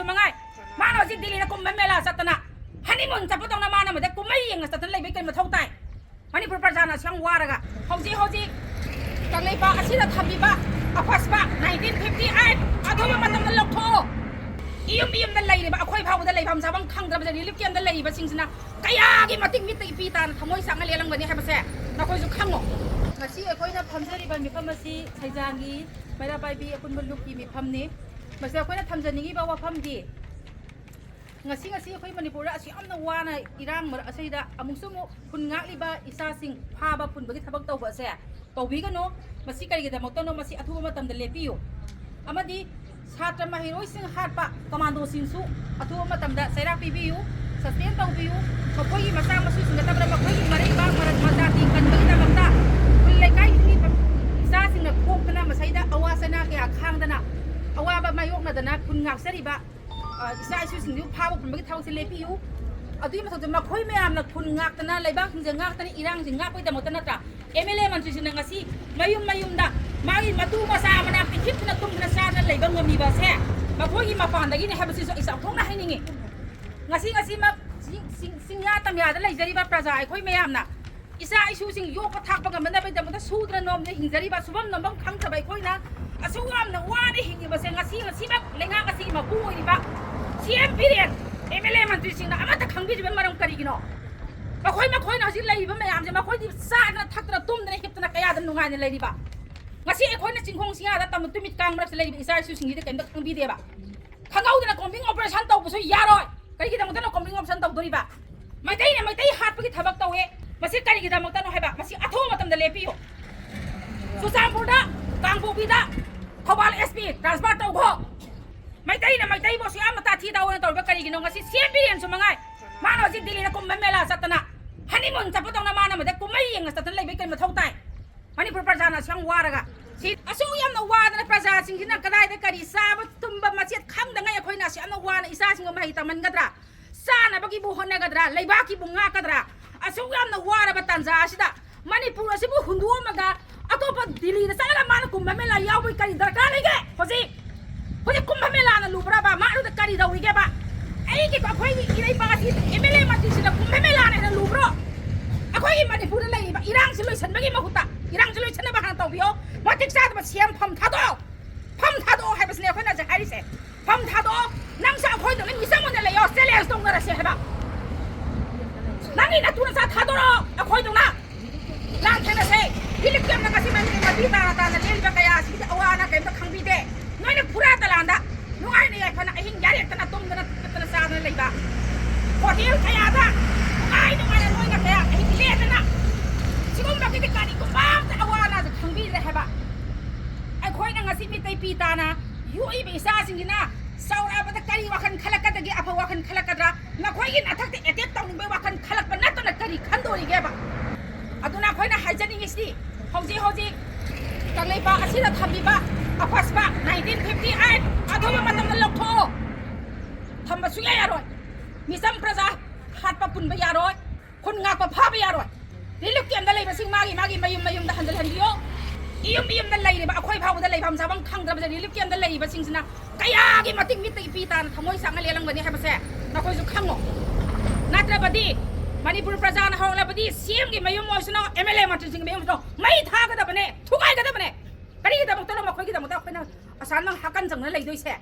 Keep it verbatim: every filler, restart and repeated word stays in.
ꯃꯉꯥꯏ꯫ ꯃꯥꯅ ꯍꯧꯖꯤꯛ ꯗꯤꯜꯂꯤꯗ ꯀꯨꯝꯚ ꯃꯦꯂꯥ ꯆꯠꯇꯅ, ꯍꯅꯤꯃꯨꯟ ꯆꯠꯄꯗꯧꯅ ꯃꯥꯅ ꯃꯗ ꯀꯨꯝꯍꯩ ꯌꯦꯡꯉ ꯆꯠꯇꯅ ꯂꯩꯕꯩ ꯀꯔꯤ ꯃꯊꯧ ꯇꯥꯏ? ꯃꯅꯤꯄꯨꯔ ꯄ꯭ꯔꯖꯥꯅ ꯑꯁꯨꯛ ꯌꯥꯝ ꯋꯥꯔꯒ ꯍꯧꯖꯤꯛ ꯍꯧꯖꯤꯛ ꯀꯪꯂꯩꯄꯥꯛ ꯑꯁꯤꯗ ꯊꯝꯕꯤꯕ ꯑꯐꯁꯄꯥ nineteen fifty eight ꯑꯊꯨꯕ ꯃꯇꯝꯗ ꯂꯧꯊꯣꯛꯑꯣ꯫ ꯏꯌꯨꯝ ꯏꯌꯨꯝꯗ ꯂꯩꯔꯤꯕ ꯑꯩꯈꯣꯏ ꯐꯥꯎꯕꯗ ꯂꯩꯐꯝ ꯆꯥꯐꯝ ꯈꯪꯗ꯭ꯔꯕ relief camp ꯇ ꯂꯩꯔꯤꯕꯁꯤꯡꯁꯤꯅ ꯀꯌꯥꯒꯤ ꯃꯇꯤꯛ ꯃꯤꯠꯇ ꯏꯄꯤ ꯇꯥꯅ ꯊꯃꯣꯏ ꯆꯥꯛꯅ ꯂꯦꯜꯂꯝꯒꯅꯤ ꯍꯥꯏꯕꯁꯦ ꯅꯈꯣꯏꯁꯨ ꯈꯪꯉꯣ꯫ ꯉꯁꯤ ꯑꯩꯈꯣꯏꯅ ꯐꯝꯖꯔꯤꯕ ꯃꯤꯐꯝ ꯑꯁꯤ ꯁꯩꯖꯥꯡꯒꯤ ꯃꯩꯔꯥ ꯄꯥꯏꯕꯤ ꯑꯄꯨꯟꯕ ꯂꯨꯞꯀꯤ ꯃꯤꯐꯝꯅꯤ꯫ ꯃꯁꯤꯗ ꯑꯩꯈꯣꯏꯅ ꯊꯝꯖꯅꯤꯡꯉꯤꯕ ꯋꯥꯐꯝꯗꯤ, ꯉꯁꯤ ꯉꯁꯤ ꯑꯩꯈꯣꯏ ꯃꯅꯤꯄꯨꯔꯗ ꯑꯁꯨꯛ ꯌꯥꯝꯅ ꯋꯥꯅ ꯏꯔꯥꯡ ꯃꯔꯛ ꯑꯁꯤꯗ ꯑꯃꯨꯛꯁꯨ ꯑꯃꯨꯛ ꯈꯨꯟ ꯉꯥꯛꯂꯤꯕ ꯏꯆꯥꯁꯤꯡ ꯐꯥꯕ ꯄꯨꯟꯕꯒꯤ ꯊꯕꯛ ꯇꯧꯕ ꯑꯁꯦ ꯇꯧꯕꯤꯒꯅꯨ꯫ ꯃꯁꯤ ꯀꯔꯤꯒꯤꯗꯃꯛꯇꯅꯣ? ꯃꯁꯤ ꯑꯊꯨꯕ ꯃꯇꯝꯗ ꯂꯦꯞꯄꯤꯌꯨ꯫ ꯑꯃꯗꯤ ꯁꯥꯇ꯭ꯔ ꯃꯍꯩꯔꯣꯏꯁꯤꯡ ꯍꯥꯠꯄ ꯀꯃꯥꯟꯗꯣꯁꯤꯡꯁꯨ ꯑꯊꯨꯕ ꯃꯇꯝꯗ ꯆꯩꯔꯥꯛ ꯄꯤꯕꯤꯌꯨ, suspend ꯇꯧꯕꯤꯌꯨ꯫ ꯃꯈꯣꯏꯒꯤ ꯃꯆꯥ ꯃꯁꯨꯁꯤꯡ ꯅꯠꯇꯕꯗ ꯃꯈꯣꯏꯒꯤ ꯃꯔꯩꯕꯥꯛ ꯃꯔꯛ ꯃꯖꯥꯇꯤ ꯀꯟꯕꯒꯤꯗꯃꯛꯇ ꯈꯨꯜ ꯂꯩꯀꯥꯏꯒꯤ ꯏꯆꯥꯁꯤꯡꯅ ꯊꯣꯛꯇꯅ ꯃꯁꯤꯗ ꯑꯋꯥ ꯆꯩꯅꯥ ꯀꯌꯥ ꯈꯥꯡꯗꯅ ꯑꯋꯥꯕ ꯃꯥꯌꯣꯛꯅꯗꯅ ꯈꯨꯟ ꯉꯥꯛꯆꯔꯤꯕ, ꯑ, ꯏꯆꯥ ꯏꯁꯨꯁꯤꯡꯁꯨ ꯐꯥꯕ ꯄꯨꯟꯕꯒꯤ ꯊꯕꯛꯁꯦ ꯂꯦꯞꯄꯤꯌꯨ꯫ ꯑꯗꯨꯒꯤ ꯃꯊꯛꯇ ꯃꯈꯣꯏ ꯃꯌꯥꯝꯅ ꯈꯨꯟ ꯉꯥꯛꯇꯅ, ꯂꯩꯕꯥꯛꯁꯤꯡꯁꯦ ꯉꯥꯛꯇꯅ, ꯏꯔꯥꯡꯁꯦ ꯉꯥꯛꯄꯒꯤꯗꯃꯛꯇ ꯅꯠꯇ꯭ꯔꯥ? ꯑꯦꯝ ꯑꯦꯜ ꯑꯦ ꯃꯟꯇ꯭ꯔꯤꯁꯤꯡꯅ ꯉꯁꯤ ꯃꯌꯨꯝ ꯃꯌꯨꯝꯗ ꯃꯥꯒꯤ ꯃꯇꯨ ꯃꯆꯥ ꯃꯅꯥꯛꯇ ꯍꯤꯞꯇꯅ ꯇꯨꯝꯗꯅ ꯆꯥꯗꯅ ꯂꯩꯕ ꯉꯝꯃꯤꯕ ꯑꯁꯦ ꯃꯈꯣꯏꯒꯤ ꯃꯄꯥꯟꯗꯒꯤꯅꯦ ꯍꯥꯏꯕꯁꯤꯁꯨ ꯑꯩ ꯆꯥꯎꯊꯣꯛꯅ ꯍꯥꯏꯅꯤꯡꯉꯤ꯫ ꯉꯁꯤ ꯉꯁꯤꯃꯛ ꯆꯤꯡ-, ꯆꯤꯡ-, ꯆꯤꯡꯌꯥ ꯇꯝꯌꯥꯗ ꯂꯩꯖꯔꯤꯕ ꯄ꯭ꯔꯖꯥ ꯑꯩꯈꯣꯏ ꯃꯌꯥꯝꯅ ꯏꯆꯥ ꯏꯁꯨꯁꯤꯡ ꯌꯣꯛꯄ ꯊꯥꯛꯄ ꯉꯝꯅꯕꯒꯤꯗꯃꯛꯇ ꯁꯨꯗꯅ ꯅꯣꯝꯗꯅ ꯍꯤꯡꯖꯔꯤꯕ, ꯁꯨꯐꯝ ꯅꯣꯝꯐꯝ ꯈꯪꯗꯕ ꯑꯩꯈꯣꯏꯅ ꯑꯁꯨꯛ ꯌꯥꯝꯅ ꯋꯥꯅ ꯍꯤꯡꯉꯤꯕꯁꯦ ꯉꯁꯤ ꯉꯁꯤꯃꯛ ꯂꯩꯉꯥꯛ ꯑꯁꯤꯒꯤ ꯃꯄꯨ ꯑꯣꯏꯔꯤꯕ C M Biren, M L A ꯃꯟꯇ꯭ꯔꯤꯁꯤꯡꯅ ꯑꯃꯠꯇ ꯈꯪꯕꯤꯗ꯭ꯔꯤꯕ ꯃꯔꯝ ꯀꯔꯤꯒꯤꯅꯣ? ꯃꯈꯣꯏ, ꯃꯈꯣꯏꯅ ꯍꯧꯖꯤꯛ ꯂꯩꯔꯤꯕ ꯃꯌꯥꯝꯁꯦ ꯃꯈꯣꯏꯗꯤ ꯆꯥꯗꯅ ꯊꯛꯇꯅ ꯇꯨꯝꯗꯅ ꯍꯤꯞꯇꯅ ꯀꯌꯥꯗ ꯅꯨꯡꯉꯥꯏꯅ ꯂꯩꯔꯤꯕ? ꯉꯁꯤ ꯑꯩꯈꯣꯏꯅ ꯆꯤꯡꯈꯣꯡ ꯆꯤꯡꯌꯥꯗ ꯇꯝꯅ ꯇꯨꯃꯤꯠ ꯀꯥꯡ ꯃꯔꯛꯇ ꯂꯩꯔꯤꯕ ꯏꯆꯥ ꯏꯁꯨꯁꯤꯡꯁꯤꯗꯤ ꯀꯔꯤꯝꯇ ꯈꯪꯕꯤꯗꯦꯕ꯫ ꯈꯪꯍꯧꯗꯅ combing operation ꯇꯧꯕꯁꯨ ꯌꯥꯔꯣꯏ꯫ ꯀꯔꯤꯒꯤꯗꯃꯛꯇꯅꯣ combing operation ꯇꯧꯗꯣꯔꯤꯕ? ꯃꯩꯇꯩꯅ ꯃꯩꯇꯩ ꯍꯥꯠꯄꯒꯤ ꯊꯕꯛ ꯇꯧꯋꯦ꯫ ꯃꯁꯤ ꯀꯔꯤꯒꯤꯗꯃꯛꯇꯅꯣ ꯍꯥꯏꯕ ꯃꯁꯤ ꯑꯊꯨꯕ ꯃꯇꯝꯗ ꯂꯦꯞꯄꯤꯌꯨ꯫ ꯆꯨꯔꯆꯥꯟꯄꯨꯔꯗ, ꯀꯥꯡꯄꯣꯛꯄꯤꯗ, ꯊꯧꯕꯥꯜ ꯑꯦꯁ ꯄꯤ transfer ꯇꯧꯈꯣ꯫ ꯃꯩꯇꯩꯅ ꯃꯩꯇꯩꯕꯨ ꯑꯁꯨꯛ ꯌꯥꯝꯅ ꯇꯥꯊꯤ ꯇꯥꯑꯣꯏꯅ ꯇꯧꯔꯤꯕ ꯀꯔꯤꯒꯤꯅꯣ? ꯉꯁꯤ ꯁꯤ ꯑꯦꯝ ꯕꯤꯔꯦꯟꯁꯨ ꯃꯉꯥꯏ꯫ ꯃꯥꯅ ꯍꯧꯖꯤꯛ ꯗꯤꯜꯂꯤꯗ ꯀꯨꯝꯚ ꯃꯦꯂꯥ ꯆꯠꯇꯅ, ꯍꯅꯤꯃꯨꯟ ꯆꯠꯄꯗꯧꯅ ꯃꯥꯅ ꯃꯗ ꯀꯨꯝꯍꯩ ꯌꯦꯡꯉ ꯆꯠꯇꯅ ꯂꯩꯕꯩ ꯀꯔꯤ ꯃꯊꯧ ꯇꯥꯏ? ꯃꯅꯤꯄꯨꯔ ꯄ꯭ꯔꯖꯥꯅ ꯑꯁꯨꯛ ꯌꯥꯝ ꯋꯥꯔꯒ, ꯁꯤ ꯑꯁꯨꯛ ꯌꯥꯝꯅ ꯋꯥꯗꯅ ꯄ꯭ꯔꯖꯥꯁꯤꯡꯁꯤꯅ ꯀꯗꯥꯏꯗ ꯀꯔꯤ ꯆꯥꯕ ꯇꯨꯝꯕ ꯃꯆꯦꯠ ꯈꯪꯗꯉꯩ ꯑꯩꯈꯣꯏꯅ ꯑꯁꯨꯛ ꯌꯥꯝꯅ ꯋꯥꯅ ꯏꯆꯥꯁꯤꯡꯕꯨ ꯃꯍꯩ ꯇꯝꯍꯟꯒꯗ꯭ꯔꯥ? ꯆꯥꯅꯕꯒꯤꯕꯨ ꯍꯣꯠꯅꯒꯗ꯭ꯔꯥ? ꯂꯩꯕꯥꯛꯀꯤꯕꯨ ꯉꯥꯛꯀꯗ꯭ꯔꯥ? ꯑꯁꯨꯛ ꯌꯥꯝꯅ ꯋꯥꯔꯕ ꯇꯥꯟꯖꯥ ꯑꯁꯤꯗ ꯃꯅꯤꯄꯨꯔ ꯑꯁꯤꯕꯨ ꯍꯨꯟꯗꯣꯛꯑꯝꯃꯒ ꯑꯇꯣꯞꯄ ꯗꯤꯜꯂꯤꯗ ꯆꯠꯂꯒ ꯃꯥꯅ ꯀꯨꯝꯚ ꯃꯦꯂꯥ ꯌꯥꯎꯕꯒꯤ ꯀꯔꯤ ꯗꯔꯀꯥꯔ ꯂꯩꯒꯦ? ꯍꯧꯖꯤꯛ, ꯍꯧꯖꯤꯛ ꯀꯨꯝꯚ ꯃꯦꯂꯥꯅ ꯂꯨꯕ꯭ꯔꯕ? ꯃꯥ ꯑꯗꯨꯗ ꯀꯔꯤ ꯀꯩꯗꯧꯔꯤꯒꯦꯕ? ꯑꯩꯒꯤ, ꯑꯩꯈꯣꯏꯒꯤ ꯏꯔꯩꯄꯥꯛ ꯑꯁꯤ ꯑꯦꯝ ꯑꯦꯜ ꯑꯦ ꯃꯟꯇ꯭ꯔꯤꯁꯤꯅ ꯀꯨꯝ ꯑꯦꯝ ꯑꯦꯜ ꯑꯦꯅ ꯍꯦꯟꯅ ꯂꯨꯕ꯭ꯔꯣ? ꯑꯩꯈꯣꯏꯒꯤ ꯃꯅꯤꯄꯨꯔꯗ ꯂꯩꯔꯤꯕ ꯏꯔꯥꯡꯁꯤ ꯂꯣꯏꯁꯤꯟꯕꯒꯤ ꯃꯍꯨꯠꯇ, ꯏꯔꯥꯡꯁꯤ ꯂꯣꯏꯁꯤꯟꯅꯕ ꯍꯥꯟꯅ ꯇꯧꯕꯤꯌꯣ, ꯃꯇꯤꯛ ꯆꯥꯗꯕ ꯁꯤ ꯑꯦꯝ ꯐꯝ ꯊꯥꯗꯣꯛꯑꯣ, ꯐꯝ ꯊꯥꯗꯣꯛꯑꯣ ꯍꯥꯏꯕꯁꯤꯅꯦ ꯑꯩꯈꯣꯏꯅ ꯍꯧꯖꯤꯛ ꯍꯥꯏꯔꯤꯁꯦ꯫ ꯐꯝ ꯊꯥꯗꯣꯛꯑꯣ, ꯅꯪꯁꯨ ꯑꯩꯈꯣꯏꯗꯧꯅ ꯃꯤꯆꯪ ꯑꯣꯏꯅ ꯂꯩꯌꯣ, ꯆꯦꯂꯦꯟꯖ ꯇꯧꯅꯔꯁꯦ ꯍꯥꯏꯕ꯫ ꯅꯪꯒꯤ ꯅꯇꯨ ꯅꯆꯥ ꯊꯥꯗꯣꯔꯛꯑꯣ, ꯑꯩꯈꯣꯏꯗꯧꯅ ꯂꯥꯟ ꯊꯦꯡꯅꯁꯦ꯫ ꯔꯤꯂꯤꯐ ꯀꯦꯝꯞꯇ ꯉꯁꯤ ꯃꯟꯗꯦ ꯃꯄꯤ ꯇꯥꯅ ꯇꯥꯅ ꯂꯦꯜꯂꯤꯕ ꯀꯌꯥꯁꯤꯒꯤꯗꯤ ꯑꯋꯥ ꯑꯅꯥ ꯀꯔꯤꯝꯇ ꯈꯪꯕꯤꯗꯦ꯫ ꯅꯣꯏꯅ ꯐꯨꯔꯥ ꯇꯂꯥꯟꯗ ꯅꯨꯡꯉꯥꯏꯅ ꯌꯥꯏꯐꯅ ꯑꯍꯤꯡ ꯌꯥꯔꯦꯛꯇꯅ ꯇꯨꯝꯗꯅ ꯐꯠꯇꯅ ꯆꯥꯗꯅ ꯂꯩꯕ꯫ ꯍꯣꯇꯦꯜ ꯀꯌꯥꯗ ꯅꯨꯡꯉꯥꯏ ꯅꯨꯡꯉꯥꯏꯅ ꯅꯣꯏꯅ ꯀꯌꯥ ꯑꯍꯤꯡ ꯂꯦꯟꯗꯅ ꯁꯤꯒꯨꯝꯕꯒꯤꯗꯤ ꯀꯔꯤꯒꯨꯝꯕ ꯑꯝꯇ ꯑꯋꯥ ꯑꯅꯥꯁꯦ ꯈꯪꯕꯤꯗ꯭ꯔꯦ ꯍꯥꯏꯕ꯫ ꯑꯩꯈꯣꯏꯅ ꯉꯁꯤ ꯃꯤꯇꯩ ꯄꯤ ꯇꯥꯅ ꯌꯣꯛꯏꯕ ꯏꯆꯥꯁꯤꯡꯁꯤꯅ ꯆꯥꯎꯔꯛꯑꯕꯗ ꯀꯔꯤ ꯋꯥꯈꯜ ꯈꯜꯂꯛꯀꯗꯒꯦ? ꯑꯐꯕ ꯋꯥꯈꯜ ꯈꯜꯂꯛꯀꯗ꯭ꯔꯥ? ꯅꯈꯣꯏꯒꯤ ꯅꯊꯛꯇ ꯑꯦꯇꯦꯛ ꯇꯧꯅꯤꯡꯕꯒꯤ ꯋꯥꯈꯜ ꯈꯜꯂꯛꯄ ꯅꯠꯇꯅ ꯀꯔꯤ ꯈꯟꯗꯣꯔꯤꯒꯦꯕ? ꯑꯗꯨꯅ ꯑꯩꯈꯣꯏꯅ ꯍꯥꯏꯖꯅꯤꯡꯉꯤꯁꯤ, ꯍꯧꯖꯤꯛ ꯍꯧꯖꯤꯛ ꯀꯪꯂꯩꯄꯥꯛ ꯑꯁꯤꯗ ꯊꯝꯂꯤꯕ ꯑꯄꯁꯄ ꯅꯥꯏꯟꯇꯤꯟ ꯐꯤꯐꯇꯤ ꯑꯩꯠ ꯑꯊꯨꯕ ꯃꯇꯝꯗ ꯂꯧꯊꯣꯛꯑꯣ꯫ ꯊꯝꯕ ꯁꯨꯡꯌꯥ ꯌꯥꯔꯣꯏ꯫ ꯃꯤꯆꯝ ꯄ꯭ꯔꯖꯥ ꯍꯥꯠꯄ ꯄꯨꯟꯕ ꯌꯥꯔꯣꯏ꯫ ꯈꯨꯟ ꯉꯥꯛꯄ ꯐꯥꯕ ꯌꯥꯔꯣꯏ꯫ ꯔꯤꯂꯤꯐ ꯀꯦꯝꯞꯇ ꯂꯩꯕꯁꯤꯡ ꯃꯥꯒꯤ ꯃꯥꯒꯤ ꯃꯌꯨꯝ ꯃꯌꯨꯝꯗ ꯍꯟꯖꯤꯜꯍꯟꯕꯤꯌꯣ꯫ ꯏꯌꯨꯝ ꯏꯌꯨꯝꯗ ꯂꯩꯔꯤꯕ ꯑꯩꯈꯣꯏ ꯐꯥꯎꯕꯗ ꯂꯩꯐꯝ ꯆꯥꯐꯝ ꯈꯪꯗ꯭ꯔꯕꯁꯦ ꯔꯤꯂꯤꯐ ꯀꯦꯝꯞꯇ ꯂꯩꯔꯤꯕꯁꯤꯡꯁꯤꯅ ꯀꯌꯥꯒꯤ ꯃꯇꯤꯛ ꯃꯤꯠꯇ ꯏꯄꯤ ꯇꯥꯅ ꯊꯃꯣꯏ ꯆꯥꯛꯅ ꯂꯦꯜꯂꯝꯒꯅꯤ ꯍꯥꯏꯕꯁꯦ ꯅꯈꯣꯏꯁꯨ ꯈꯪꯉꯣ꯫ ꯅꯠꯇ꯭ꯔꯕꯗꯤ ꯃꯅꯤꯄꯨꯔ ꯄ꯭ꯔꯖꯥꯅ ꯍꯧꯔꯛꯂꯕꯗꯤ ꯁꯤ ꯑꯦꯝꯒꯤ ꯃꯌꯨꯝ ꯑꯣꯏꯁꯅꯨ, ꯑꯦꯝ ꯑꯦꯜ ꯑꯦ ꯃꯟꯇ꯭ꯔꯤꯁꯤꯡꯒꯤ ꯃꯌꯨꯝ ꯑꯣꯏꯁꯅꯨ, ꯃꯩ ꯊꯥꯒꯗꯕꯅꯦ, ꯊꯨꯒꯥꯏꯒꯗꯕꯅꯦ꯫ ꯀꯔꯤꯒꯤꯗꯃꯛꯇꯅꯣ ꯃꯈꯣꯏꯒꯤꯗꯃꯛꯇ ꯑꯩꯈꯣꯏꯅ ꯑꯁꯥꯟꯅ ꯍꯥꯀꯟ ꯆꯪꯅ ꯂꯩꯗꯣꯏꯁꯦ?